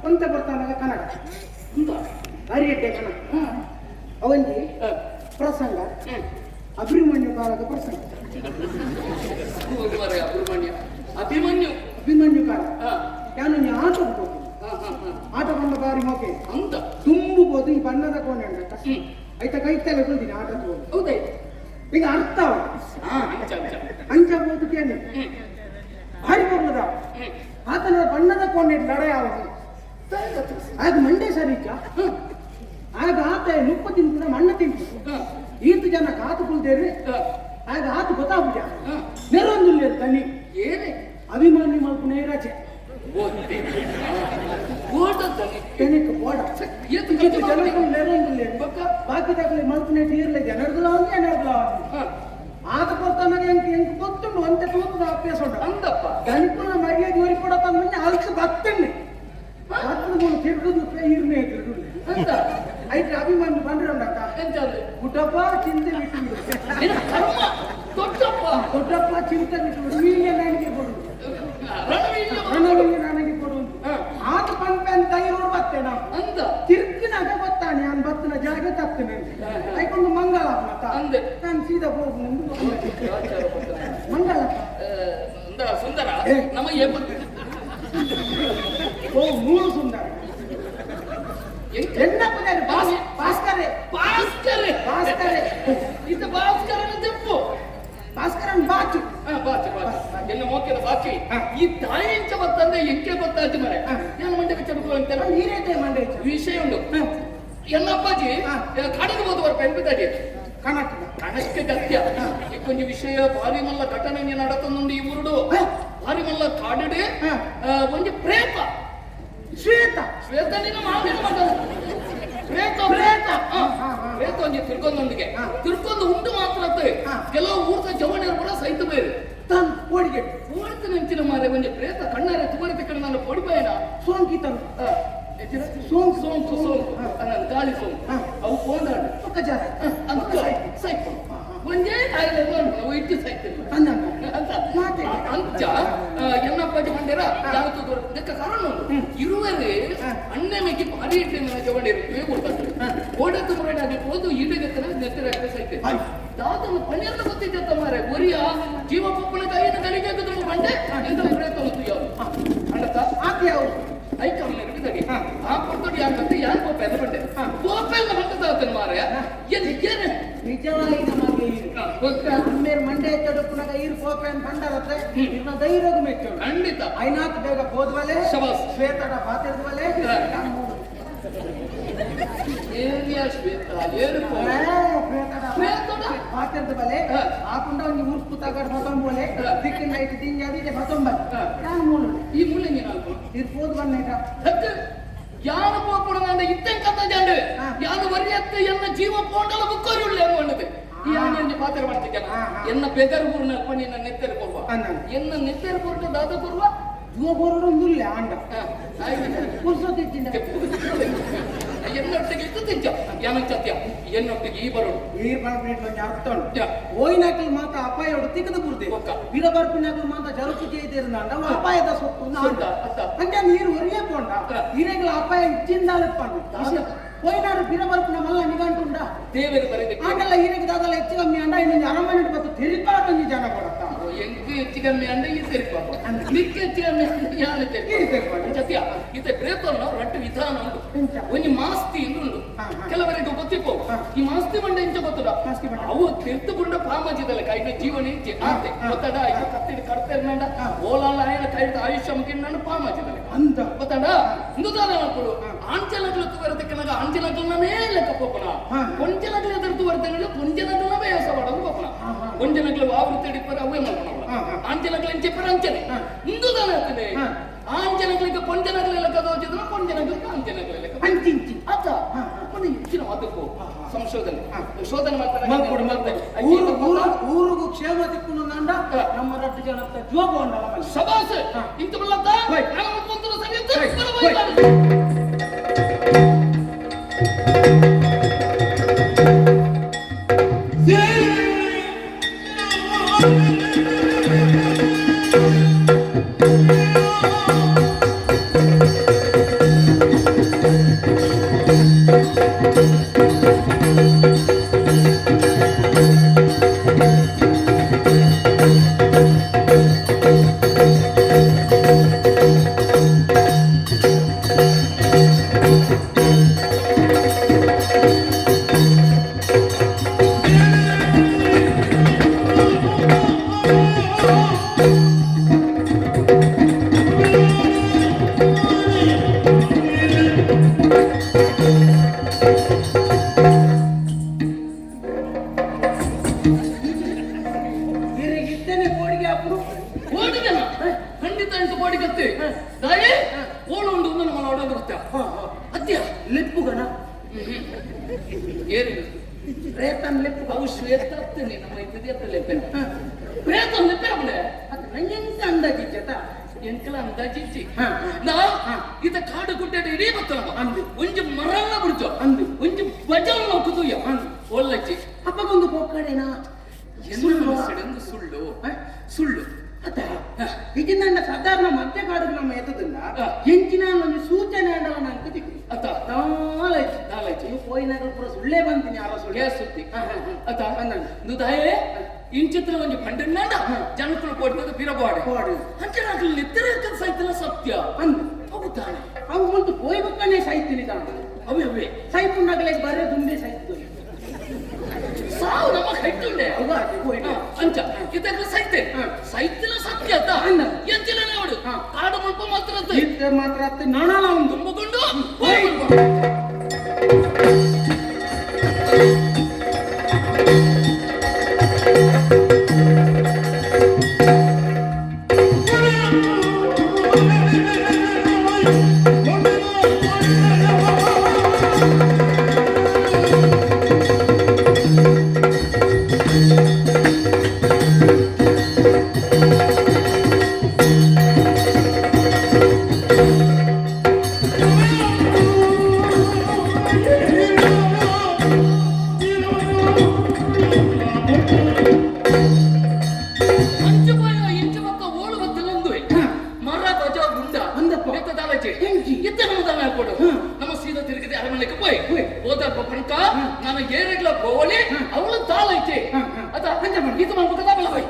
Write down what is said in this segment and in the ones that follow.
ಒಂತೆ ಬರ್ತಾನಾಗ ಕನ್ನಡ. ಬಾರಿ ಎಡ್ಡೆ ಕನ್ನಡ. ಅವಂಜಿ ಪ್ರಸಂಗ, ಅಭಿಮನ್ಯು ಕಾಲದ ಪ್ರಸಂಗ. ಹೌದು ಮಾರ್ರೆ, ಅಭಿಮನ್ಯು ಅಭಿಮನ್ಯು. ಅಭಿಮನ್ಯು ಕಾಲ. ಯಾನೊಂಜಿ ಆಟೋ ಹೋಗ್ತೀನಿ. ಹಾ ಹಾ ಹಾ ಆಟೋ ಬಂದ ಬಾರಿ ಮೋಕೆ. ಅಂತ. ತುಂಬುಬೋದು ಈ ಬಣ್ಣದ ಕೋಣೆ ಉಂಟು. ಐತ ಕೈತಲೆ ಕುಲ್ದಿನಿ ಆಟ ತಗೋದು. ಹೌದಾಯ್ತು. ಈಗ ಅರ್ಥ ಅವ. ಅಂಚ ಅಂಚ. ಅಂಚ ಬೋದು ಕೇಳಿ. ಭಾರಿ ಬರ್ತದ. ಆತನ ಬಣ್ಣದ ಕೋಣೆ ಲಡಾಯಿ ಆವದು. ಆಗ ಮಂಡೆ ಸರಿ ಇಜ್ಜ. ಆಗ ಆತ ನುಪ್ಪ ತಿಂತದ, ಮಣ್ಣ ತಿಂತು. ಈತ ಜನ ಕಾತು ಕುಲ್ದೇರಿ. ಆಗ ಆತ ಗೊತ್ತಾಗುಜ. ನೆರೊಂದುಲ್ಲೇರು ತನ್ನಿ. ಏನೇ? ಅಭಿಮಾನಿ ಮಲ್ಪುನ ರಚೆ. ಓದ್ತೆ ಓಟ ತನಿ. ತೆನಿಕ್ ಬೋಡ. ಏತ್? ಈತ ಜನಕ್ಕೂ ನೆರೊಂದುಲ್ಲೇರು. ಬೊಕ್ಕ? ಬಾಕಿ ತಗಲಿ ಮಲ್ಪುನೆ ತೀರ್ಲೆ ಜನರ್ದಲ ಒಂದು ಜನರ್ದಲ ಒಂದು. ಆತ ಕೊಡ್ತಾನಾಗ ಎಂಕ್ ಎಂಕ್ ಗೊತ್ತುಂಡು ಅಂತೆ ತೂತದ ಅಭ್ಯಾಸ ಉಂಟು. ಅಂದಪ್ಪ. ಗಣಿಪುನ ಮರ್ಯಾದೆ ಒರಿ ಕೊಡ ತಂದ್ರೆ ಅಲ್ಸ ಬತ್ತಣ್ಣೆ ಬತ್ತದ ಮೂಲ ತಿರ್ಗುದು ಇರ್ನೆ ತಿರುಗುದು. ಅಂತ. ಐತೆ ಅಭಿಮಾನಿ ಬಂದ್ರೆ ಉಂಡಕ್ಕ. ಎಂತ ಅಂದ್ರೆ? ಗುಡ್ಡಪ್ಪ ಚಿಂತೆ ಬಿಟ್ಟು ಬಿಡು. ನಿನ್ನ ಕರ್ಮ ದೊಡ್ಡಪ್ಪ. ದೊಡ್ಡಪ್ಪ ಚಿಂತೆ ಬಿಟ್ಟು ಬಿಡು, ವೀಳ್ಯ ನನಗೆ ಕೊಡು. ರಣವೀಳ್ಯ. ರಣವೀಳ್ಯ ನನಗೆ ಕೊಡು ಅಂತ. ಆತ ಪಂಪೆ ಅಂತ ಐರೋಡು ಬತ್ತೆ ನಾವು. ಅಂದ. ತಿರ್ಗಿನಾಗ ಗೊತ್ತಾನೆ ನಾನು ಬತ್ತಿನ ಜಾಗ ತಪ್ತೇನೆ. ಐಕೊಂದು ಮಂಗಳ ಮತ್ತ. ಅಂದೆ. ನಾನು ಸೀದಾ ಹೋಗು ಮುಂದೆ. ಆಚಾರ ಪಡ್ತಾನೆ. ಮಂಗಳ. ಅಂದ ಸುಂದರ. ಏ. ನಮ್ಮ ಏಪ. ಓ ಮೂರು ಸುಂದರ. ಎಂತ? ಎನ್ನಪ್ಪದಾರೆ ಭಾಸ್ಕರೇ. ಭಾಸ್ಕರ. ಭಾಸ್ಕರೇ. ಇದು ಭಾಸ್ಕರನ ತೆಪ್ಪು. ಭಾಸ್ಕರನ್ ಬಾಚು. ಬಾಚಿ ಬಾಚಿ, ಎನ್ನ ಮೋಕೆದ ಬಾಚಿ. ಈ ತಾಯಿ ಎಂಚ ಬತ್ತಂದ್ರೆ ಎಂಕೆ ಗೊತ್ತಾಯ್ತು ಮರೆ. ನಾನು ಮಂಡೆ ಬಿಚ್ಚಡುಕು ಅಂತೆಲ್ಲ. ನೀರೇಟೆ ಮಂಡೆ ಇಚ್ಚ. ವಿಷಯ ಉಂಟು ಎನ್ನ ಅಪ್ಪಾಜಿ. ಕಾಡಿಗೆ ಹೋದವರು ಪೆನ್ಪಿತಾಡಿ. ಕನಕ. ಕಣಕ್ಕೆ ಗತ್ಯ ಕೊಂಚ ವಿಷಯ ಭಾರಿ ಮಲ್ಲ ಘಟನೆ ನಡತಂದುಂಡು ಈ ಊರುಡು. ಭಾರಿ ಮಲ್ಲ ಕಾಡುಡೆ. ಒಂಜಿ ಪ್ರೇತ. ಶ್ವೇತ. ಶ್ವೇತ ನಿನ್ನ ಮಾವಿನ ಮಗನು. ಪ್ರೇತ ಪ್ರೇತ. ಪ್ರೇತ ಒಂಜಿ ತಿರ್ಕೊಂದುಂಡಿಗೆ. ತಿರ್ಕೊಂಡು ಉಂಡು ಮಾತ್ರ ಅತ್ತೆ. ಕೆಲವು ಊರ್ದ ಜವಣಿಯರು ಕೂಡ ಸೈತ ಬೇರೆ. ತನ್ ಕೋಡಿಗೆ. ಊರ್ದ ನೆಂಚಿನ ಮಾರೆ ಒಂಜಿ ಪ್ರೇತ ಕಣ್ಣಾರೆ ತುವರಿ ತಿಕ್ಕಣ ನಾನು ಪೊಡಿಪಾಯನ. ಸೋಂಕಿತನು. ಸೋಂಕು. ಸೋಂಕು ಸೋಂಕು. ನನ್ನ ಗಾಳಿ ಸೋಂಕು. ಅವು ಪೋಂದಾಂಡು. ಒಕ್ಕ ಜಾಗ. ಅಂತ ಸೈತು ಒಂಜೇ ಕಾಯಿಲೆ ಉಂಟು, ಇಟ್ಟು ಸೈತಿಲ್ಲ. ಅಂದ. ಅಂತ. ಮಾತೆ. ಅಂಚ ಎನ್ನಪ್ಪಾಜಿ ಮಂದಿರ ಯಾವತ್ತು ಇದಕ್ಕೆ ಕಾರಣ ಉಂಟು ಇರುವರೆ. ಅಣ್ಣೆ ಮೇಕಿ ಭಾರಿ ಇಟ್ಟು ಜವಳಿರು ಕೊಡ್ತಾರೆ. ಓಡತ್ತು ಮುರಡಾಗಿ ಹೋದು ಈಡಗೆತ್ತನ ನೆತ್ತರ ಸೈತೆ. ದಾದನ ಪಣ್ಯರ್ನ ಗೊತ್ತಿದ್ದ ಮಾರೆ ಒರಿಯ ಜೀವ ಪಪ್ಪನ ಕೈಯನ್ನು ಗಲಿಗೆ ತುಂಬ ಬಂಡೆ ಎಂತ ಪ್ರಯತ್ನ ಹೊತ್ತು ಯಾರು ಅಂಡತ್ತ. ಆತ ಯಾವು? ಐಕ ಅವನಿಗೆ ಆ ಕೊಡ್ತೋಡಿ ಯಾಕಂತ ಯಾರು ಗೋಪೆ ಬಂಡೆ ಗೋಪೆ ಹಂತದಾತನ ಮಾರೆ ಎಲ್ಲಿ ಏನೇ. ನಿಜವಾಗಿ ನಮಗೆ ಈರು. ಗೊತ್ತಾ? ಅಮ್ಮೇರ್ ಮಂಡೆ ಎತ್ತಡುಪ್ಪುನಾಗ ಈರು ಕೋಪೆ ಅಂತ ಬಂಡರತ್ತೆ ಇರ್ನ ಧೈರ್ಯದ ಮೆಚ್ಚು. ಖಂಡಿತ. ಐನಾಥ್ ಬೇಗ ಹೋದ್ವಲೆ. ಶಬಾಸ್. ಶ್ವೇತಡ ಪಾತಿರ್ದ್ವಲೆ. ಏನಿಯ ಶ್ವೇತ ಏನು? ಶ್ವೇತಡ. ಶ್ವೇತಡ? ಪಾತಿರ್ದ್ವಲೆ. ಆಪುಂಡ ಒಂಜಿ ಉರ್ಪು ತಗಡ್ ಬತ್ತೊಂಬೋಲೆ. ದಿಕ್ಕಿನ ಐಟ್ ದಿಂಜ ಅದಿದೆ ಬತ್ತೊಂಬಲೆ. ನಾನು ಮೂಲು. ಈ ಮುಳ್ಳೆ ನೀನು. ಇರ್ ಪೋದ್ ಬನ್ನೇಟ. ಯಾರು ಪೋಪುಡಂಡ ಇತ್ತೆಂ ಕಥ ಜಾಂಡೆ. ಯಾರು ವರಿಯತ್ತೆ ಎನ್ನ ಜೀವ ಪೋಂಡಲ ಬುಕ್ಕೋರಿ ಉಳ್ಳೆ ಅನ್ಕೊಂಡದೆ ಈ ಆನೆ ಪಾತ್ರ ಮಾಡ್ತಿದ್ದೆ. ಹಾ, ಹಾ. ಎನ್ನ ಬೆಗರ್ ಊರ್ನ ನಿನ್ನ ನೆತ್ತೆರ ಕೊರ್ವ. ಅನ್ನ. ಎನ್ನ ನೆತ್ತೆರ ಕೊರ್ಟ ದಾದ ಕೊರ್ವ. ಜುವ ಬೋರಡೊಂದುಲ್ಲೆ ಆಂಡ. ಆಯ್ತು. ಪುರ್ಸೊತ್ತಿತ್ತಿಂಡ. ಎನ್ನೊಟ್ಟಿಗೆ ಇತ್ತು ತಿಂಚ ಯಾನಂಚತ್ಯ ಎನ್ನೊಟ್ಟಿಗೆ ಈ ಬರೋಡು. ವೀರ್ ಪನ್ಪಿನೆಟ್ಲ ಒಂಜಿ ಅರ್ಥ ಉಂಟು. ಓಯ್ನಾಕಲ್ ಮಾತ ಅಪಾಯೊಡು ತಿಕ್ಕದ ಬುರ್ದೆ. ಬೊಕ್ಕ. ವೀರ ಬರ್ಪಿನಾಕಲ್ ಮಾತ ಜರುಕು ಜೈದಿರ್ನಾಂಡ ಅವು ಅಪಾಯದ ಸೊತ್ತು ಸೊತ್ತ, ಅತ್ತ. ಅಂಚ ನೀರು ಒರಿಯೇ ಪೋಂಡ. ಈರೆಗಳ ಅಪಾಯ ಇಚ್ಚಿಂದಾಲ ಪಂಡು ಪೋಯ್ನಾಡು ಬಿರ ಬರ್ಪಿನ ಮಲ್ಲ ನಿಗಂಟುಂಡ. ದೇವರು ಬರೆದ. ಆಂಡಲ ಈರೆಗೆ ದಾದಲ ಹೆಚ್ಚು ಕಮ್ಮಿ ಅಂಡ ಇನ್ನೊಂದು ಅರಮನೆ ಬತ್ತು ತಿರುಪಾಟೊಂಜಿ ಜನ ಕೊಡತ್ತ. ಎಂಕ್ ಹೆಚ್ಚು ಕಮ್ಮಿ ಅಂಡ ಈ ತೆರಿಪಾಪ, ನಿಕ್ಕೆ ಹೆಚ್ಚು ಕಮ್ಮಿ ಅಂಡ ಯಾನು. ಈ ತೆರಿಪಾಪ. ಸತ್ಯ ಇತ್ತೆ ಪ್ರೇತನ ರಟ್ಟು ವಿಧಾನ ಉಂಟು. ಎಂಚ? ಒಂಜಿ ಮಾಸ್ತಿ ಇಂದು ಉಂಟು. ಹಾ, ಹಾ. ಕೆಲವರಿಗೆ ಗೊತ್ತಿಪ್ಪು. ಈ ಮಾಸ್ತಿ ಬಂಡ ಎಂಚ ಗೊತ್ತದ? ಮಾಸ್ತಿ ಬಂಡ. ಅವು ತಿರ್ತುಕೊಂಡ ಪಾಮಜಿದಲ್ಲ ಕೈನ ಜೀವನ ಇಂಚೆ ಆತೆ ಗೊತ್ತಡ ಐದು ಕತ್ತಿಡ್ ಕಡ್ತೆರ್ನಂಡ. ಓಲಾಲ ಆಯನ ಕೈದ ಆಯುಷ್ಯ ಮುಗಿನ ಪಾಮಜಿದಲ್ಲ. ಅಂತ. ಗೊತ್ತಡ ಇಂದುದಾನ ಮಕ್ಕಳು ಆಂಚಲಗಳು ಬರತಕ್ಕನಾಗ ಆಂಚಲಗಳನ್ನೇ ಲೆಕ್ಕ ಪೋಪನ. ಕೊಂಚನಗಳು ಎದುರ್ತು ಬರ್ತಂಗಳ ಕೊಂಚನಗಳನ್ನ ವ್ಯವಸಾಯ ಮಾಡೋದು ಪೋಪನ. ಹಾ, ಹಾ. ಕೊಂಚನಗಳು ಆವೃತ್ತಿ ಹಿಡಿಪರ ಅವೇ ಮಲ್ಪನ. ಹಾ, ಹಾ. ಆಂಚಲಗಳು ಎಂಚೆಪ್ಪರ ಅಂಚನೆ. ಇಂದುದಾನ ಆಗ್ತದೆ. ಆಂಚನಗಳಿಗೆ ಕೊಂಚನಗಳ ಲೆಕ್ಕ ದೋಚಿದ್ರೆ ಕೊಂಚನಗಳಿಗೆ ಆಂಚನಗಳ ಲೆಕ್ಕ. ಅಂಚಿಂಚಿ. ಆತ. ಹಾ, ಹಾ. ಒಂದು ಹೆಚ್ಚಿನ ಅದಕ್ಕೂ ಹಾ, ಹಾ. ಸಂಶೋಧನೆ ಶೋಧನೆ ಮಾಡ್ತಾರೆ. ಮಲ್ಪೊಡು ಮಲ್ಪೊಡು. ಊರು ಊರು ಊರುಗು ಕ್ಷೇಮ ತಿಕ್ಕುನು ನಂಡ ನಮ್ಮ ರಡ್ಡು ಜನ ಜೋಗ ಉಂಡಲ್ಲ ಮಲ್ಲೆ. ಶಬಾಸ್. ಇಂತ ಬಲ್ಲತ್ತ. ಹೋಯ್. ನಾನು ಮುಟ್ಕೊಂತರು ಸರಿ. ಹೋಯ್, ಹೋಯ್. ಬರ್ತಾ ಅತ್ಯ ಲಿಪ್ಪುಗನ ಏರಿ ಪ್ರೇತನ್ ಲಿಪ್ಪುಗ ಅವು ಶ್ವೇತ ಅತ್ತನೆ ನಮ್ಮ ಇದ್ದದೆ ಅತ್ತ ಲೆಪ್ಪೆನ ಪ್ರೇತ ಲೆಪ್ಪೆ ಅವಳೆ ಅದು ನಂಗೆಂತ ಅಂದಾಜಿಜ್ಜತ ಎಂಕಲ ಅಂದಾಜಿಜ್ಜಿ ಹಾ. ನಾ ಹಾ. ಇತ ಕಾಡು ಗುಡ್ಡೆ ಇಡೀ ಬತ್ತಲಮ್ಮ ಅಂದು. ಒಂಜಿ ಮರಲ ಬಿಡ್ತು ಅಂದು. ಒಂಜಿ ಬಜಲ್ ನೋಕುದು ಅಂದು. ಒಲ್ಲಚ್ಚಿ ಅಪ್ಪಗೊಂದು ಪೊಕ್ಕಡೆನಾ ಸುಳ್ಳು ಮನಸ್ಸಿಡಂದು ಸುಳ್ಳು ಹ? ಸುಳ್ಳು ಅತ್ತ ಇಜಿನ ಸಾಧಾರಣ ಮಧ್ಯ ಕಾಡುಗೆ ನಮ್ಮ ಎತ್ತದಿಂದ ಹಾ. ಎಂಚಿನ ಒಂದು ಸೂಚನೆ ಅಂಡವ ನಂಗೆ ತಿಕ್ಕು ಅತ್ತ ದಾಲೈಚಿ ದಾಲೈಚಿ. ನೀವು ಪೋಯಿನಾಗಲು ಪೂರ ಸುಳ್ಳೇ ಬಂತೀನಿ ಯಾರೋ ಸುಳ್ಳು ಗ್ಯಾಸ್ ಸುತ್ತಿ ಹಾ, ಹಾ, ಹಾ. ಅತ್ತ ಅಂದಂಗೆ. ನುದಾಯೇ ಇಂಚಿತ್ರ ಒಂಜಿ ಪಂಡನ್ನಾಂಡ ಹಾ. ಜನಕುಲು ಕೊಟ್ಟದ ಪಿರಬಾಡೆ ಬೋಡೆ. ಅಂಚನಾಗಲು ನೆತ್ತರ ಸೈತಲ ಸತ್ಯ ಅಂದು ಹೌದಾನೆ ಅವು ಮುಂತು ಪೋಯ್ಬಕ್ಕನೇ ಸಾಯ್ತೀನಿ ತಾನು ಅವೇ ಅವೇ ಸಾಯ್ಪುಂಡಾಗಲೇ ಬರ್ರೆ ದುಂಬೆ ಸಾಯ್ತು ಸಾವು ನಮ್ಮ ಕೈತುಂಡೆ ಅವ್ವ ಅದು ಹೋಯ್ತು. ಅಂಚ ಇದಕ್ಕೆ ಸೈತೆ ಹಾ. ಸೈತಿಲ ಸತ್ಯ ಅತ್ತ ಅಂದ. ಎಂಚಿನ ನೋಡು ಹಾ. ಕಾಡು ಮುಲ್ಪ ಮಾತ್ರ ಅತ್ತ. ಇತ್ತೆ ಮಾತ್ರ ಅತ್ತೆ ನಾಣಾಲ ಒಂದು ತುಂಬಿಕೊಂಡು ಹೋಯ್. ಅಂಚು ಬಾಯ ಇಂಚು ಪಕ್ಕ ಓಳು ಬತ್ತಲೊಂದು ಹಾ. ಮರ ಬಜ ಗುಂಡ ಅಂದಪ್ಪ. ಎತ್ತ ದಾಲಚೆ ಎಂಚಿ? ಎತ್ತ ನಮ್ಮ ದಾಲ ಹಾಕೊಡು ಹಾ. ನಮ್ಮ ಸೀದಾ ತಿರುಗಿದೆ ಅರಮನೆಗೆ ಪೋಯ್ ಹೋಯ್. ಹೋದಪ್ಪ ಪಣಕ ಹಾ. ನಾನು ಏರೆಗ್ಲ ಪೋವಳಿ ಹಾ. ಅವಳು ತಾಳೈತೆ ಹಾ, ಹಾ. ಅತ್ತ ಅಂಚ ಮಾಡು. ಇದು ಮಾಡ್ಬೇಕದ ಬಲ ಹೋಯ್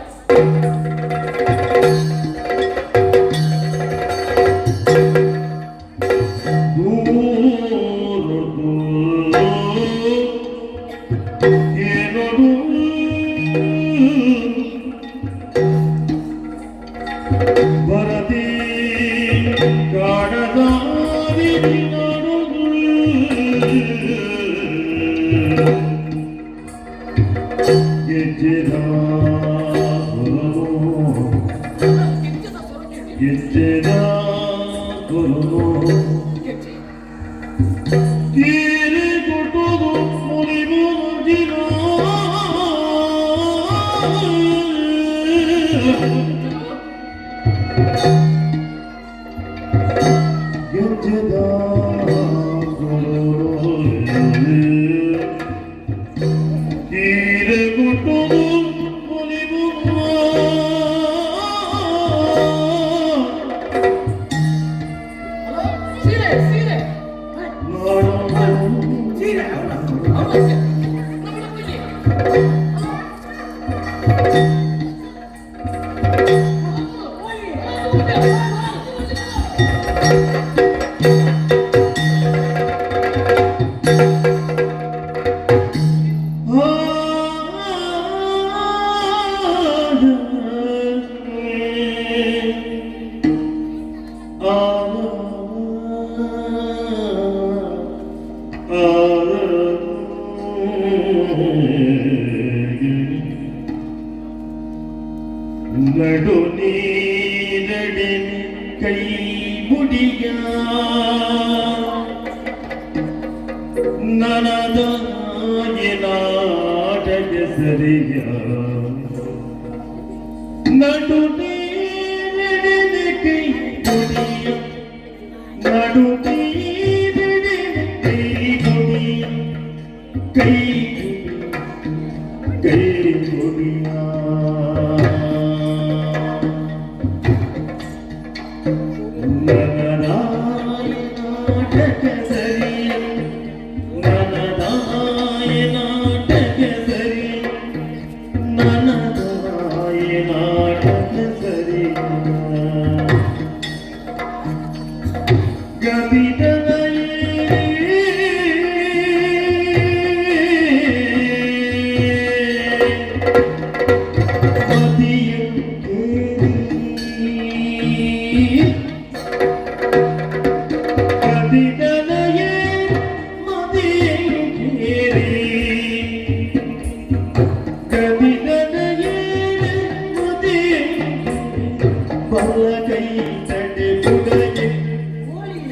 ಭರತಿ ಕಾಡದಾರಿ ಗೆಜ್ಜೆದ ಗೆಜ್ಜೆದ ಸ್ವರ ಕೇಳಿ. ಗೆಜ್ಜೆದ ಗುರು ಗೆಜ್ಜೆ. ತೀರಿ ಕೊಟ್ಟುದು ಮುನಿಮು ದಿನ ಗೆಜ್ಜೆದ ಗುರು ತೀರೆ ಕೊಟ್ಟುದು ಮುನಿಮು ಹಲೋ ಸೀರೆ ಸೀರೆ ಸೀರೆ ಅವಳ ಅವಳು ನಮ್ಮ ಬನ್ನಿ ನಡು ನೀರಡಿನ ಕೈ ಮುಡಿಯ ನನದಾಯ ಸರಿಯ ನಡು ನೀರಡಿನ ಕೈ ಮುಡಿಯ ನಡು ನೀರಡಿನ ಕೈ ಮುಡಿಯ ಕೈ ಕೈ ಮುಡಿಯ ನನದಾಯ ನಾಟಕ ಸರಿಯ ನನದಾಯ ನಾಟಕ ಸರಿಯ ನನದಾಯ ನಾಟಕ ಸರಿಯ ಗತಿತನಯೇ ಮದಿಯು ಕೇರಿ ಕವಿತನಯೇ ಮದಿಯೇರಿ ಕವಿತನಯೇ ಮದಿಯೇರಿ ಬಲಗೈ ತಡೆ ಬುಡಗೆ ಕೋಳಿ.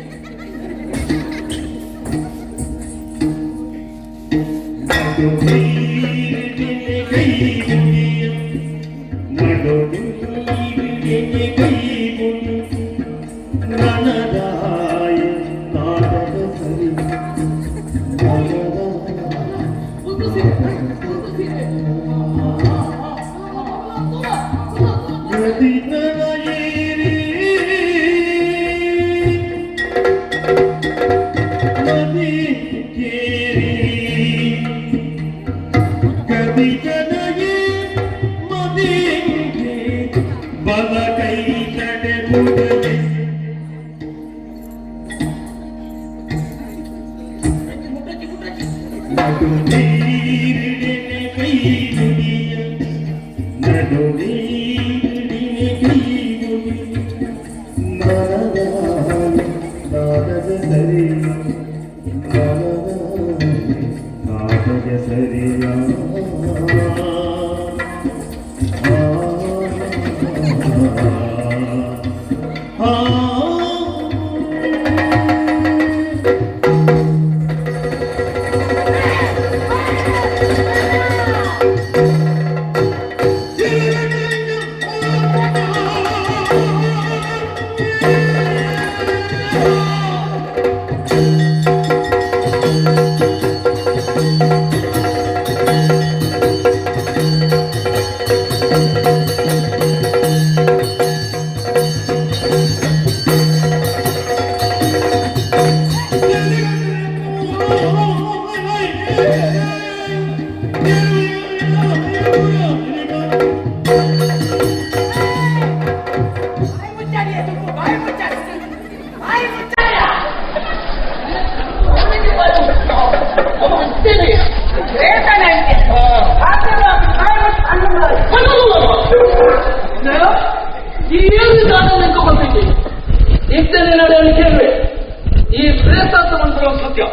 ಸತ್ಯ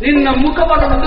ನಿನ್ನ ಮುಖಪಟವನ್ನು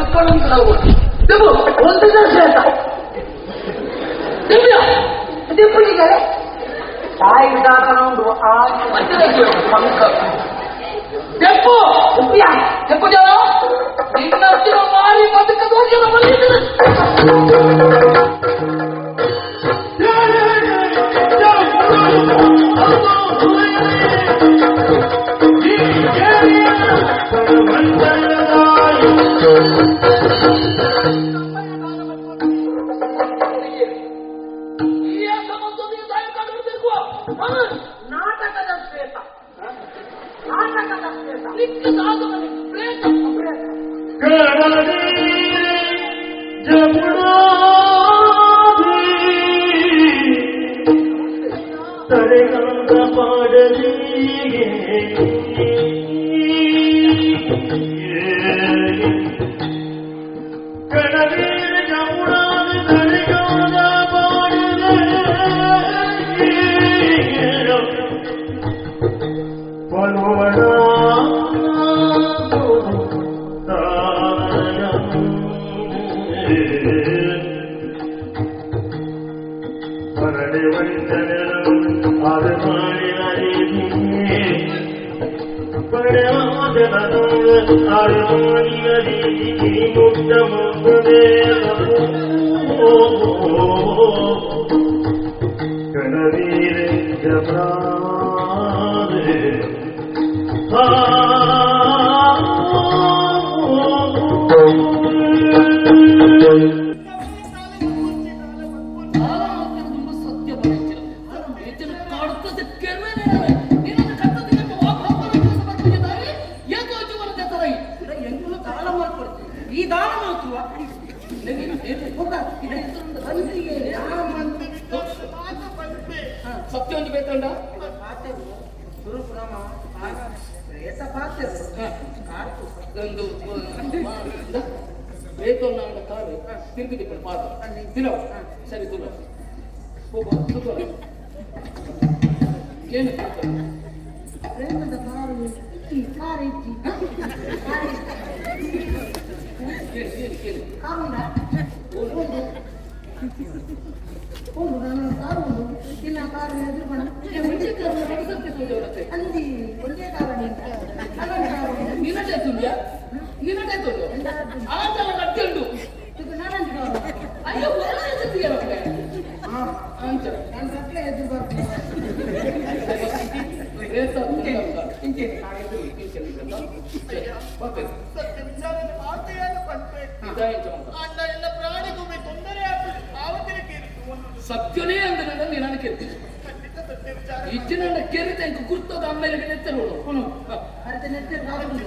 ಅಣ್ಣ ಎಲ್ಲ ಪ್ರಾಣಿಗೊಮ್ಮೆ ತೊಂದರೆ ಆಗ್ತದೆ ಆವತ್ತಿನ ಕೇರಿತು. ಸತ್ಯನೇ ಅಂದ್ರೆ ನಾನು ಕೇಳ್ತೀನಿ. ಖಂಡಿತ ಸತ್ಯ ವಿಚಾರ. ಇಜ್ಜಿನ ಕೇರಿತ ಇಂಕ ಗುರ್ತದ ಆಮೇಲೆ ನೆತ್ತರೋಡು. ಅರ್ಧ ನೆತ್ತೆ ರಾತ್ರಿ.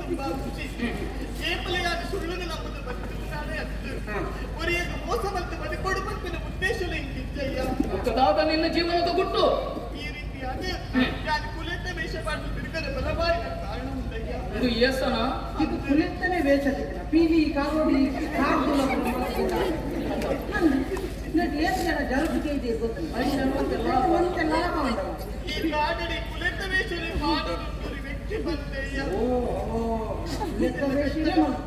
ತುಂಬಾ ಖುಷಿ. ಕೇಪಲೆಯಾದ ಸುಳ್ಳುನು ನಂಬುದು ಬದುಕುತ್ತಾನೆ ಅತ್ತು ಒರಿಯಗ ಮೋಸ ಮತ್ತು ಬದುಕೊಡು ಪಂಪಿನ ಉದ್ದೇಶ ಇಂಕಿಜ್ಜಯ್ಯ. ಮುಖದಾದ ನಿನ್ನ ಜೀವನದ ಗುಟ್ಟು. ಈ ರೀತಿಯಾದ ಯಾರು ಕುಲೆತ ವೇಷ ಪಾಡು ತಿರುಗದ ಬಲವಾಯಿನ ಕಾರಣ ಉಂಟಯ್ಯ. ಇದು ಏಸನ. ಇದು ಕುಲೆತ್ತನೆ ವೇಷ ದಿಕ್ಕನ ಪೀಲಿ ಕಾರೋಡಿ ಕಾರ್ದುಲ. ಏಸ್ ಜನ ಜರುಪಿಗೆ ಇದೆ ಗೊತ್ತಿಲ್ಲ. ಒಂತೆ ಲಾಭ ಉಂಟು. ಈ ಕಾಡಡಿ ಕುಲೆತ ವೇಷನೆ ಮಾಡೋದು ವ್ಯಕ್ತಿ ಬಂದೆಯ್ಯ. ಓ ಓ, ಕುಲೆತ್ತ ವೇಷನೇ ಮಾಡು.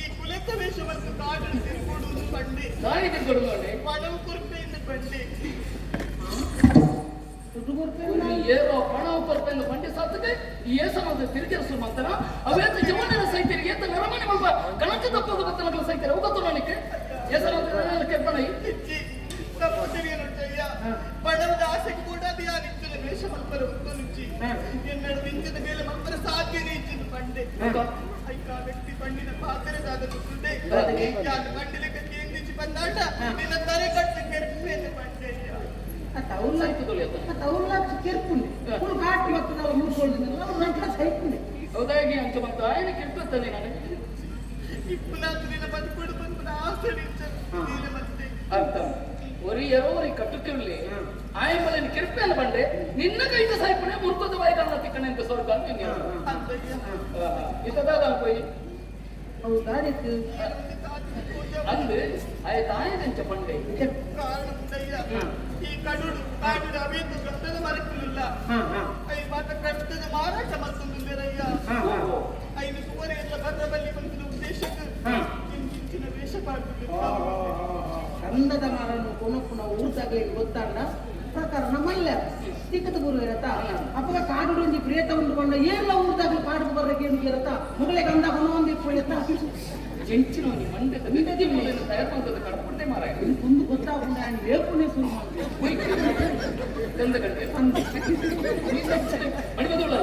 ಈ ಕುಲೆತ ವೇಷ ಮತ್ತು ಕಾಡಡಿ ತಿರುಗೋಡುವುದು ಪಂಡಿ. ದಾರಿ ತಿರ್ಗೊಡು ನೋಡಿ. ಪಣವು ಕೊರತೆಯಿಂದ ಪಂಡಿ. ದುಡ್ಡು ಕೊಡ್ತೇನೆ. ಏರೋ ಪಣ ಕೊರ್ಪೆಂದು ಬಂಡಿ ಸಾತದೆ ಈ ಏಸನ ತಿರುಗಿಸು ಮಂತನ ಅವೇತ ಜವನರ ಸೈತರಿಗೆ ಏತ ನರಮನೆ ಮಲ್ಪ ಗಣಕ ತಪ್ಪದ ಬತ್ತನಗಳ ಸೈತರೆ ಹೋಗತ್ತು ನನಗೆ ಏಸನ ಕೆಪ್ಪಣ. ಇಜ್ಜಿ ತಪ್ಪು ತಿಳಿಯನುಂಟಯ್ಯ. ಪಣವದ ಆಸೆಗೆ ಕೂಡ ಅದು ಯಾರಿಚ್ಚಿನ ವೇಷ ಮಲ್ಪರ ಉತ್ತನುಜ್ಜಿ. ಎನ್ನಡ ಇಂಚಿನ ಮೇಲೆ ಮಲ್ಪರ ಸಾಧ್ಯನೇ ಇಚ್ಚಿನ ಪಂಡೆ. ಐಕ ವ್ಯಕ್ತಿ ಪಂಡಿನ ಪಾತ್ರೆದಾದ ಗೊತ್ತುಂಡೆ. ಯಾರು ಪಂಡಿಲೆಕ್ಕ ಕೇಂದ್ರಿಸಿ ಬಂದಾಟ ನಿನ್ನ ತಲೆ ಕಟ್ಟು ಕೆರ್ಪೇನೆ ಪಂಡೆಯ್ಯ. ತೌಲ ಕೆರ್ಪುಂಡೆ ಫುಲ್ ಘಾಟ್ ಬರ್ತದಲ್ಲ ಮೂರ್ಕೊಳ್ದಿದ್ದಲ್ಲ ಅವ್ರು ನಂತರ ಸೈಪುಂಡೆ. ಹೌದಾಗಿ ಅಂಚ ಬಂತ ఆయన ಕೆಟ್ಟತ್ತಾನೆ ನಾನು. ಇಪ್ಪನಾಥ ನಿನ್ನ ಬದುಕೊಡು ಬಂದ ಆಸೆ ನೀನೆ ಮತ್ತೆ. ಅರ್ಥ ಒರಿ ಎರೋರಿ ಕಟ್ಟುಕಿರ್ಲಿ ಆಯಂಬಲని ಕಿರ್ಪೆಲ್ಲ ಬಂಡೆ ನಿನ್ನ ಕೈತ ಸಾಯ್ಪಣೆ ಮುರ್ಕೋದ ಬಾಯಿಗಳನ್ನ ತಿಕ್ಕಣೆ ಅಂತ ಸ್ವರ್ಗ ಅಂತ ಹಿಂಗೆ. ಅಂತಯ್ಯ. ಇತದಾದ ಪೋಯಿ. ಅವು ದಾರಿತ್ತು. ಅಂದು ಆಯ ತಾಯದಂಚ ಬಂಡೆ. ಕಾರಣ ಉಂಟಯ್ಯ. ಈ ಕಡುಡು ಕಾಡುಡು ಅವೇತು ಗಂಧದ ಮರಕ್ಕಲಿಲ್ಲ. ಹಾ ಹಾ. I ಮಾತ ಕಷ್ಟದ ಮಾರಾಟ ಮತ್ತೊಂದು ಹಾ ಹಾ. ಐನು ಸುವರೆ ಎಲ್ಲ ಭದ್ರಬಲ್ಲಿ ಬಂದಿನ ಉದ್ದೇಶಕ್ಕೆ ಇಂಚಿನ ವೇಷ ಪಾಡ್ದು. ಚಂದದ ಮರನು ಕೊನಪ್ಪುನ ಊರ್ದಾಗ್ಲಿಕ್ಕೆ ಗೊತ್ತಾಂಡ ಪ್ರಕರಣ ಮಲ್ಲ ತಿಕ್ಕದ ಗುರು ಇರತ್ತ. ಅಪ್ಪಗ ಕಾಡು ಒಂಜಿ ಪ್ರೇತ ಉಂಡುಕೊಂಡ ಏರ್ಲ ಊರ್ದಾಗ್ಲಿ ಕಾಡು ಬರ್ರಕ್ಕೆ ಏನು ಇರತ್ತ ಮುಗಲೆ ಗಂಧ ಕೊನ ಒಂದು ಇಪ್ಪು. ಜಂಚಿನ ಒಂಜಿ ಮಂಡೆ ನಿತ್ಯ ಮೂಲೆಯನ್ನು ತಯಾರು ಮಾಡ್ತದೆ ಕಡಪಟ್ಟೆ ಮಾರಾಯ. ಒಂದು ಗೊತ್ತಾಗುಂಡ ಏಪುನೇ ಶುರು ಮಾಡಿದೆ. ಚಂದ ಗಂಟೆ ಮಣಿಬದುಳ್ಳ.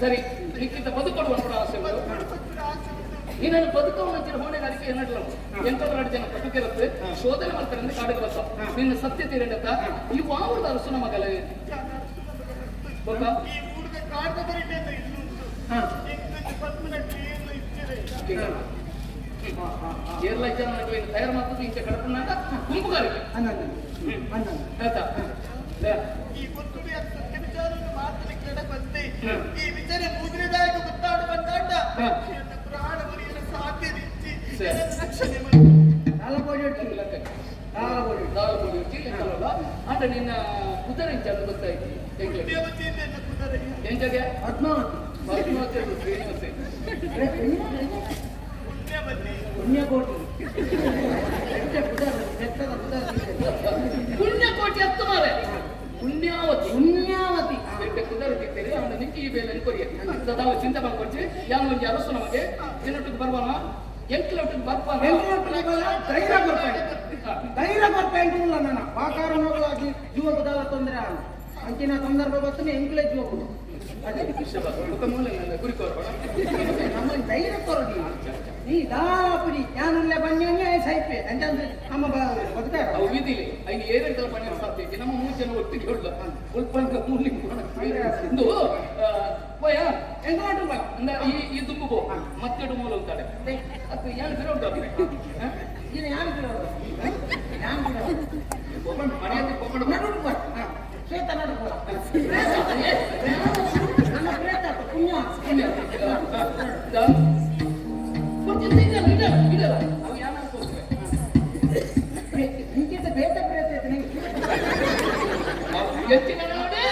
ಸರಿ, ನಿಕ್ಕಿಂತ ಬದುಕೊಡುವ ಆಸೆ ಉಂಟು. ನೀನನ್ನು ಬದುಕವನ ಹೊಣೆಗಾರಿಕೆ ಏನಾಡಲ್ಲ. ಎಂತ ಎರಡು ಜನ ಕಟ್ಟುಕಿರತ್ತೆ ಶೋಧನೆ ಮಾಡ್ತಾರೆ ಅಂದ್ರೆ ಕಾಡಿಗೆ ಬರ್ತ ನಿನ್ನ ಸತ್ಯ ತೀರಂಡತ್ತ ಈ ವಾವರದ ಅರಸುನ ಮಗಲೇ ಗೊತ್ತಾ? ಈ ಹುಡುಗ ಕಾಡ್ದ ಬರಿಟೆ ಅಂತ ಇಲ್ಲುಂಟು. ಎಂತದ್ದು ಪದ್ಮನಟ್ಟು ಏನು ಇಚ್ಛೆ. ಏರ್ಲ ಜನ ತಯಾರು ಮಾಡ್ತದೆ ಇಂಚ ಕಡಪನಾಗ ಗುಂಪುಗಾರಿಕೆ. ಹನ್ನೊಂದು ಹನ್ನೊಂದು. ಆಯ್ತಾ ಲೇ. ಈ ಗೊತ್ತುಡಿ ಅದು ಸತ್ಯ ವಿಚಾರವನ್ನು ಮಾತಲಿಕ್ಕೆ ಬಂದೆ. ಈ ವಿಚಾರ ಮುದ್ರೆದಾಯಕ ಗೊತ್ತಾಡ ಬಂದಾಟ ಎನ್ನ ಪ್ರಾಣ ಮುರಿಯಲು ಸಾಧ್ಯ ಇಚ್ಚಿ. ಸರಿ. ರಕ್ಷಣೆ ಮಾಡಿ. ದಾಲ ಕೋಡಿ ಇಟ್ಟು ದಾಲ ಕೋಡಿ. ದಾಲ್ ಕೋಡಿ ಇಟ್ಟು ಎಂತಲ್ಲ ಆಟ ನಿನ್ನ ಕುದುರೆ ಇಂಚ ಅಂತ ಗೊತ್ತಾಯ್ತು ಎಂಕ್ಲೆ. ಪುಣ್ಯವತಿಯಿಂದ ಎನ್ನ ಕುದುರೆಯ. ಎಂಜಗೆ. ಪದ್ಮಾವತಿ. ಪದ್ಮಾವತಿ ಅದು ಶ್ರೀನಿವಾಸ. ಪುಣ್ಯವತಿ. ಪುಣ್ಯಕೋಟಿ ಎಟ್ಟೆ ಪುದರ್ ಬೆತ್ತದ ಪುದರ್. ಪುಣ್ಯಕೋಟಿ ಹತ್ತು ಮಾರೆ ಪುಣ್ಯಾವತಿ. ಪುಣ್ಯಾವತಿ. ಎಡ್ಡೆ ಕುದುರೆ ತಿಂತೀರಿ ಅವನ ನಿಕ್ಕಿ ಈ ಬೇಲೆ ಕೊರಿಯ ಸದಾವ ಚಿಂತೆ ಮಾಡ್ಕೊಡ್ಸಿ ಯಾವ ಒಂಜಿ ಅರಸು ನಮಗೆ ಏನೊಟ್ಟಿಗೆ ಬರ್ವಾನ ಎಂಕ್ಲೊಟ್ಟಿಗೆ ಬರ್ಪಾನ. ಎಂಕ್ಲೊಟ್ಟಿಗೆ ಬಲ್ಲ, ಧೈರ್ಯ ಬರ್ಪಾಯಿ ಧೈರ್ಯ ಬರ್ಪಾಯಿ ಇಲ್ಲ ನನ್ನ ವಾಕಾರಣಗಳಾಗಿ ಜೀವ ಬದಲ ತೊಂದರೆ ಆಗ ಅಂಚಿನ ಸಂದರ್ಭ ಬರ್ತಾನೆ ಎಂಕ್ಲೆ ಜೀವ ಕೊಡು ಅದೇ. ಮುಖ ಮೂಲ ಗುರಿ ಕೋರ್ಬೇಡ. ನಮ್ಮಲ್ಲಿ ಧೈರ್ಯ ಕೊರಡಿ ನೀ ದಾಪುರಿ ಯಾನುಲ್ಲೆ ಬನ್ನಿ ಸೈಪೆ ಅಂತಂದ್ರೆ ನಮ್ಮ ಬದುಕಾರ. ಅವು ಬೀದಿಲಿ ಐದು ಏರೆಂಟಲ ಪಣ್ಣೆ ಸಾಧ್ಯ ಐತಿ. ನಮ್ಮ ಮೂರು ಜನ ಒಟ್ಟಿಗೆ ಉಳ್ಳ ಉಳ್ಪಂಕ ಮೂಲಿ ಇಂದು ಪೋಯ. ಎಂಕ್ಲೊಟ್ಟು ಬಲ. ಅಂದ ಈ ಈ ದುಂಬು ಮತ್ತೆಡು ಮೂಲ ಅಂತಾಳೆ ಅದು ಏನು ಬಿರೋ ಉಂಟು. ಇದು ಯಾರು ಬಿಡೋದು ಯಾರು ಬಿಡೋದು? ಮನೆಯಲ್ಲಿ ಕೊಬ್ಬಣ. ನಡುಡು ಬರ ಶ್ವೇತ ನಡು ಬರ ನನ್ನ ಪ್ರೇತ ಪುಣ್ಯ. ನಿಂಕಿಂತ ಬೇತ ಪ್ರೇತ ಐತೆ ನಿಂಗೆ. ಎತ್ತಿನ ನೋಡಿ.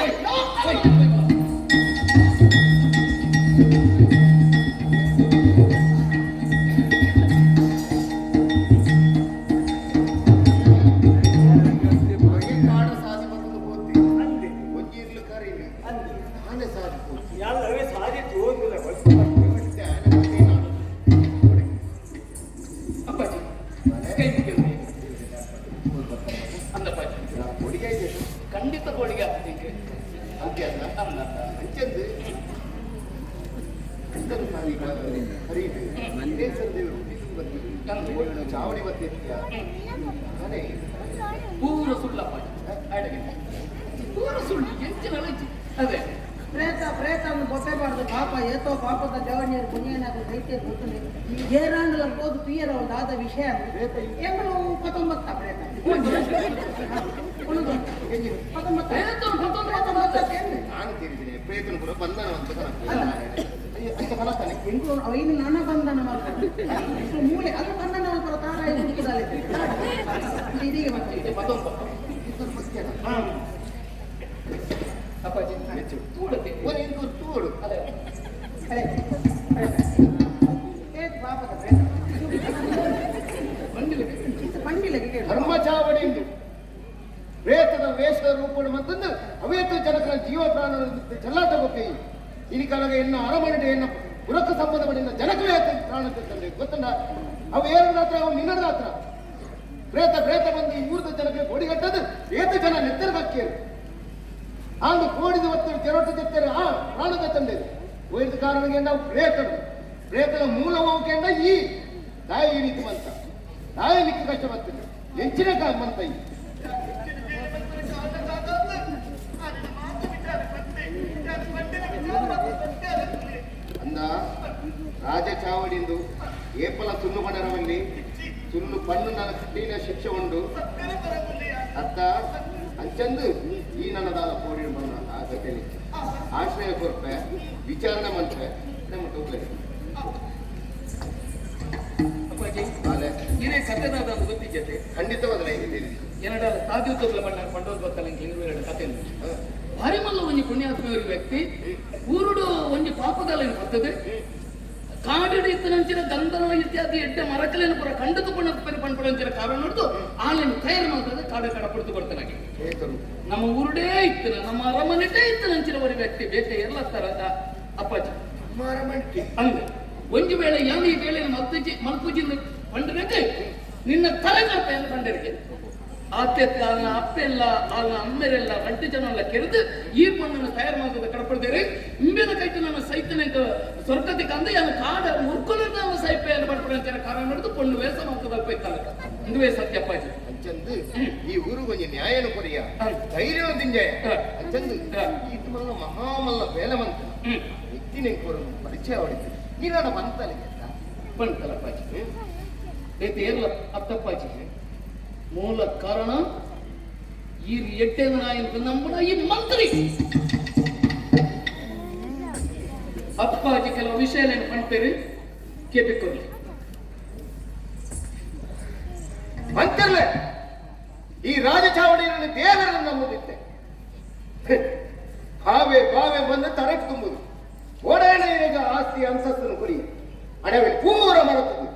ಕಾಡು ಸಾಧಿ ಬಂದು ಪೋತಿ ಒಂಜಿರ್ಲು ಕರೀನಿ ಆನೆ ಸಾಧಿ ಪೋತಿ. ಎಲ್ಲವೇ ಸಾಧಿ ತೋಂದಿಲ್ಲ. ಮತ್ತೆ ಆನೆ ಮತ್ತೆ ನಾನು ಅಪ್ಪಾಜಿ ಕೈ ಮುಗಿದು ಅಂದಪ್ಪಾಜಿ. ಹುಡುಗ ಇದೆ. ಖಂಡಿತ ಕೋಳಿಗೆ ಆಗ್ತದೆ. ಓಕೆ ಅಲ್ಲ. ಅಲ್ಲ. ಅಂಚಂದು. ಚಾವಡಿ ಬತ್ತಿರ್ತೀಯ ಅದೇ. ಪೂರ ಸುಳ್ಳಪ್ಪ, ಅಡಗೆ ಪೂರ ಸುಳ್ಳು, ಎಂಚಿನ ಅಲಚಿ ಅದೇ. ಪ್ರೇತ ಪ್ರೇತ ಬೊಟ್ಟೆ ಬಾರ್ದು ಪಾಪ ಏತೋ ಪಾಪದ ಜವಣ್ಯರು ಪುಣ್ಯನಾಗ ದೈತ್ಯರು ಗೊತ್ತುಂಡು. ಏರಾಂಡಲ ಹೋದು ಪಿಯರ ಒಂದು ಆದ ವಿಷಯ. ಎಂಗಳು ಪತ್ತೊಂಬತ್ತ ಪ್ರೇತ ಉಣುದು. ಪತ್ತೊಂಬತ್ತ. ಪ್ರೇತನು ಪತ್ತೊಂಬತ್ತು. ಪತ್ತೊಂಬತ್ತ ಏನು? ನಾನು ತೀರಿದ್ದೀನಿ ಪ್ರೇತನ ಪೂರ ಬಂಧನ ಅಂತ ಅಂಚ ಕನಸ್ತಾನೆ. ಎಂಕು ಅವ ಇನ್ನು ನನ್ನ ಬಂಧನ ಮಾಡ್ತಾರೆ ಮೂಲೆ ಅದು ಬಂಧನ ಮಾಡ್ತಾರೆ ತಾರ ಹುಡುಕಿದಾಳೆ ಇದೀಗ ಬರ್ತೀವಿ. ಪತ್ತೊಂಬತ್ತು ಅಪ್ಪಾಜಿ ತೂಡತೆ. ಒಂದು ತೋಡು. ಅದೇ. ಅರೆ ಏ ಪಾಪದ ಪ್ರೇತ. ಬಂದಿಲ್ಲ. ಇದು ಪಂಡಿಲಗೆ ಕೇಳು. ಧರ್ಮ ಚಾವಡಿ ಎಂದು ಪ್ರೇತದ ವೇಷದ ರೂಪಣ ಮತ್ತೊಂದು ಅವೇತ ಜನಕರ ಜೀವ ಪ್ರಾಣ ಚೆಲ್ಲಾಟ ಗೊತ್ತೇ ಇನಿಕಾಲಾಗ ಎನ್ನ ಅರಮನೆ ಎನ್ನ ಪುರಕ್ಕೆ ಸಂಬಂಧ ಪಡಿನ ಜನಕವೇ ಪ್ರಾಣ ತಂದೆ ಗೊತ್ತಂಡ. ಅವು ಏರಡ ಹತ್ರ ಅವು ನಿನ್ನಡ ಹತ್ರ ಪ್ರೇತ ಪ್ರೇತ ಬಂದು ಈ ಊರದ ಜನಕ್ಕೆ ಕೋಡಿಗಟ್ಟದು ಏತ ಜನ ನೆತ್ತರ ಬಕ್ಕೇರು ಆಂಡು ಕೋಡಿದ ಒತ್ತಡ ಕೆರೊಟ್ಟು ತೆತ್ತಾರೆ ಆ ಪ್ರಾಣದ ತಂದೆ ಒಯ್ದ ಕಾರಣಕ್ಕೆ ನಾವು ಪ್ರೇತರು ಪ್ರೇತನ ಮೂಲವು ಈ ತಾಯಿ ಈ ರೀತಿ ಬಂತ ತಾಯಿ ನಿಕ್ಕ ಕಷ್ಟ ಬರ್ತದೆ ಎಂಚಿನ ಮಂತ ಈ ಅಂದ ರಾಜ ಚಾವಡಿಂದು ಏಪಲ ಸುಳ್ಳು ಬಡರವಲ್ಲಿ ಸುಳ್ಳು ಪಣ್ಣು ನನ್ನ ಕಠಿಣ ಶಿಕ್ಷೆ ಉಂಡು ಅತ್ತ ಅಂಚಂದು ಈ ನನ್ನದಾದ ಕೋಡಿ ಬಣ್ಣ ಆ ಕಥೆಯಲ್ಲಿ ಆಶ್ರಯ ಕೊರ್ಪೆ ವಿಚಾರಣೆ ಮಂತ್ರೆ ನಮ್ಮ ಟೋಕ್ಲೆ. ಅಪ್ಪಾಜಿ. ಆಲೆ. ಇದೇ ಕಥೆದಾದ ಒಂದು ಗೊತ್ತಿದ್ಯತೆ? ಖಂಡಿತವಾದ ಇದೆ. ಏನಡ ಸಾಧ್ಯುತ್ತಲ ಬಣ್ಣ ಪಂಡೋದ್ ಗೊತ್ತಲ್ಲ ಎರಡು ಕಥೆ. ಭಾರಿ ಮಲ್ಲ ಒಂಜಿ ಪುಣ್ಯಾತ್ಮ ವ್ಯಕ್ತಿ ಊರುಡು ಒಂಜಿ ಪಾಪದಲ್ಲಿ ಬರ್ತದೆ. ಕಾಡಿಡು ಇತ್ತನಂಚಿನ ಗಂಧನ ಇತ್ಯಾದಿ ಎಡ್ಡೆ ಮರಕಲೇನು ಪೂರ ಕಂಡದು ಪಣ್ಣ ಪಣ್ಪಡಂಚಿನ ಕಾರಣ ನೋಡ್ದು ಆಲೆನ್ ತಯಾರು ಮಾಡ್ತದೆ ಕಾಡು ಕಡ ಪಡ್ತು ಕೊಡ್ತಾನಾಗೆ. ಪ್ರೇತರು. ನಮ್ಮ ಊರುಡೇ ಇತ್ತನ, ನಮ್ಮ ಅರಮನೆಟೇ ಇತ್ತನಂಚಿನ ಒಂದು ವ್ಯಕ್ತಿ ಬೇತೆ ಎಲ್ಲ ತರದ ಅಪ್ಪಾಜಿ. ಮಾರಮಂಟಿ. ಅಂದೆ ಒಂಜಿ ವೇಳೆ ಯಾನು ಈ ವೇಳೆ ಮಲ್ಪುಜಿ ಮಲ್ಪುಜಿಂದ ಪಂಡರಿಗೆ ನಿನ್ನ ತಲೆ ಕರ್ಪೆಯನ್ನು ಪಂಡರಿಗೆ ಆತೆ ಆಲ್ನ ಅಪ್ಪೆಲ್ಲ ಆಲ್ನ ಅಮ್ಮೆರೆಲ್ಲ ರಡ್ಡು ಜನ ಎಲ್ಲ ಕೆರೆದು ಈ ಪಣ್ಣನ್ನು ತಯಾರು ಮಾಡ್ತದ ಕಡಪಡ್ದೇರಿ ಇಂಬಿನ ಕೈತು ನನ್ನ ಸೈತನ ಸ್ವರ್ಗಕ್ಕೆ ಕಂದ ಯಾನು ಕಾಡ ಮುರ್ಕೊಲಿರ್ದ ಅವನ ಸೈಪೆಯನ್ನು ಪಡ್ಪಡ ಕಾರಣ ನಡೆದು ಪಣ್ಣು ವೇಷ ಮಾಡ್ತದ ಅಪ್ಪ ಇಂದುವೇ ಸತ್ಯ ಅಪ್ಪಾಜಿ. ಅಂಚಂದು ಈ ಊರು ಒಂಜಿ ನ್ಯಾಯನು ಕೊರಿಯ ಧೈರ್ಯ ದಿಂಜಯ ಅಂಚಂದು ಈ ಮಲ್ಲ ಮಹಾಮಲ್ಲ ಬೇಲವಂತ ವ್ಯಕ್ತಿ ನೆಂಕೋರು ಪರಿಚಯ ಹೊಡಿತು ನೀನಾಡ ಬಂತಲೆ. ಬಂತಲ್ಲಪ್ಪಾಜಿ ಬೇತೆ ಏರ್ಲ ಅತ್ತಪ್ಪಾಜಿ ಮೂಲ ಕಾರಣ ಈ ಎಟ್ಟೆದ ನಾಯಂತ ನಂಬುನ ಈ ಮಂತ್ರಿ ಅಪ್ಪಾಜಿ ಕೆಲವು ವಿಷಯ ಪಂಪೇರು ಕೇಪಿಕೊಡ್ಲಿ. ಮಂತಿರ್ಲೆ ಈ ರಾಜಚಾವಡಿಯಲ್ಲಿ ದೇವರನ್ನು ನಂಬುದಿತ್ತೆ. ಹಾವೆ ಬಾವೆ ಬಂದು ತರಕು ತುಂಬುದು ಓಡಾಣ ಈಗ ಆಸ್ತಿ ಅಂತಸ್ತನ್ನು ಕೊಡಿ ಅಡವೆ ಪೂರ ಮರತದು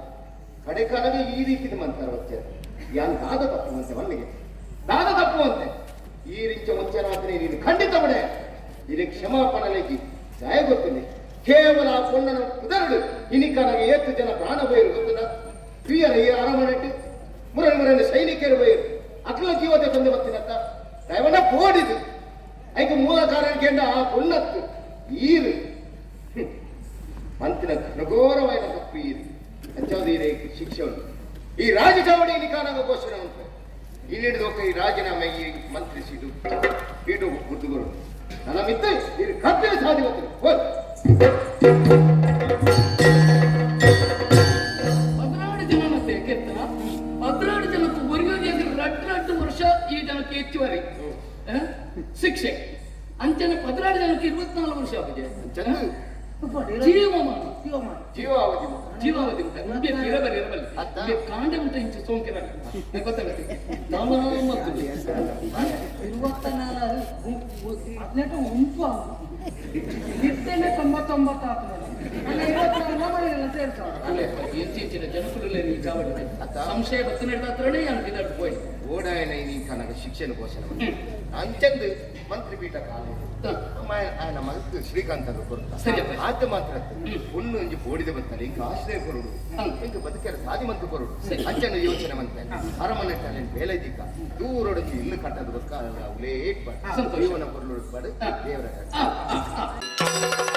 ಕಡೆ ಕಾಲವೇ ಈ ರೀತಿ ಮಂತಾರ ವಚ್ಚ ಯಾನ್ ದಾದ ತಪ್ಪುವಂತೆ ಮಲ್ಲಿಗೆ ದಾದ ತಪ್ಪುವಂತೆ ಈ ರಿಂಚ ವಂಚನಾದ್ರೆ ನೀನು ಖಂಡಿತ ಬಡೆ ಇದು ಕ್ಷಮಾಪಣೆಗೆ ಜಾಯ ಗೊತ್ತಿಲ್ಲ. ಕೇವಲ ಆ ಪೊಣ್ಣನ ಕುದರಡು ಇನಿಕನಾಗ ಏತು ಜನ ಪ್ರಾಣ ಬಯರು ಗೊತ್ತದ ಪ್ರಿಯರ ಈ ಅರಮನೆಟ್ಟು ಮುರನ್ ಮುರನ್ ಸೈನಿಕರು ಬಯರು ಅಖಿಲ ಜೀವತೆ ತಂದೆ ಬತ್ತಿನತ್ತ ದಯವನ್ನ ಪೋಡಿದು ಐಕ ಮೂಲ ಕಾರಣಕ್ಕೆ ಆ ಪೊಣ್ಣತ್ತು ಈರು ಮಂತಿನ ಘನಘೋರವಾದ ತಪ್ಪು ಈರು ಅಂಚಾவது ಈ ಶಿಕ್ಷೆ ಉಂಟು ಈ ರಾಜಚಾವಡಿ ನಿಕಾನಾಗ ಘೋಷಣೆ ಉಂಟು ಇನ್ನಿಡಿದು ಈ ರಾಜೀನಾಮೆ ಈ ಮಂತ್ರಿ ಸೀಟು ಪೀಟು ಗುರ್ದುಗುರು ನನ್ನ ಮಿತ್ತ ಇದು ಕತ್ತಿನ ಸಾಧಿ ಗೊತ್ತಿಲ್ಲ ಹೋದ್. 12 ಜನ ಕೆತ್ತನ 12 ಜನಕ್ಕೆ ಒರಿಯೋದಿ ರಟ್ಟು ರಟ್ಟು ವರ್ಷ ಈ ಜನಕ್ಕೆ ಹೆಚ್ಚುವರಿ ಆ? ಶಿಕ್ಷೆ ಅಂಚನೆ 12 ಜನಕ್ಕೆ 24 ವರ್ಷ ಆಗಿದೆ. ಚಂದು. ಜೀವಮಾನ. ಜೀವಮಾನ. ಜೀವಾವಧಿ. ಜೀವಾವಧಿ ಉಂಟು ಉಂಬೆ ಇರಬಲ್ಲ ಇರಬಲ್ಲ ಅತ್ತ? ಉಂಬೆ ಕಾಂಡ ಉಂಟು ಇಂಚು ಸೋಂಕಿನ ಗೊತ್ತಾಗುತ್ತೆ ಮತ್ತು 24 18 ಉಂಟು ಇರ್ತೇನೆ 99 ಆತು ನೋಡಿ. ಅಲ್ಲ 24 ಸೇರ್ಸಾವ. ಹೆಚ್ಚಿನ ಜನಕುಲು ಈ ಚಾವಡಿ ಸಂಶಯ ಬತ್ತಿನ ಹತ್ರನೇ ಅನ್ಕಿದಾಡು ಪೋಯ್. ಓಡಾಯನ ಈ ಕನಕ ಶಿಕ್ಷಣ ಘೋಷಣೆ ಮಾಡಿ ಅಂಚಂದು ಮಂತ್ರಿ ಪೀಠ ಕಾಲ ఆయన ಮಗು ಶ್ರೀಕಾಂತ ಕೊರ್ತ. ಸರಿಯಪ್ಪ. ಆತ ಮಾತ್ರ ಪೊಣ್ಣು ಒಂಜಿ ಬೋಡಿದ ಬಂತಾನೆ ಇಂಕ ಆಶ್ರಯ ಕೊರಡು ಇಂಕ ಬದುಕರ ಸಾದಿ ಮಂತು ಕೊರಡು ಅಂಚನ ಯೋಚನೆ ಮಂತೆ ಅರಮನೆ ಟ್ಯಾಲೆಂಟ್ ಬೇಲೆ ದಿಕ್ಕ ದೂರೊಡಂಜಿ ಇಲ್ಲು ಕಟ್ಟದ ಬೊಕ್ಕ ಅವಲೇ ಸಂತೋಷ. ಜೀವನ ಕೊರಲು ದೇವರ ಆ, ಆ, ಆ.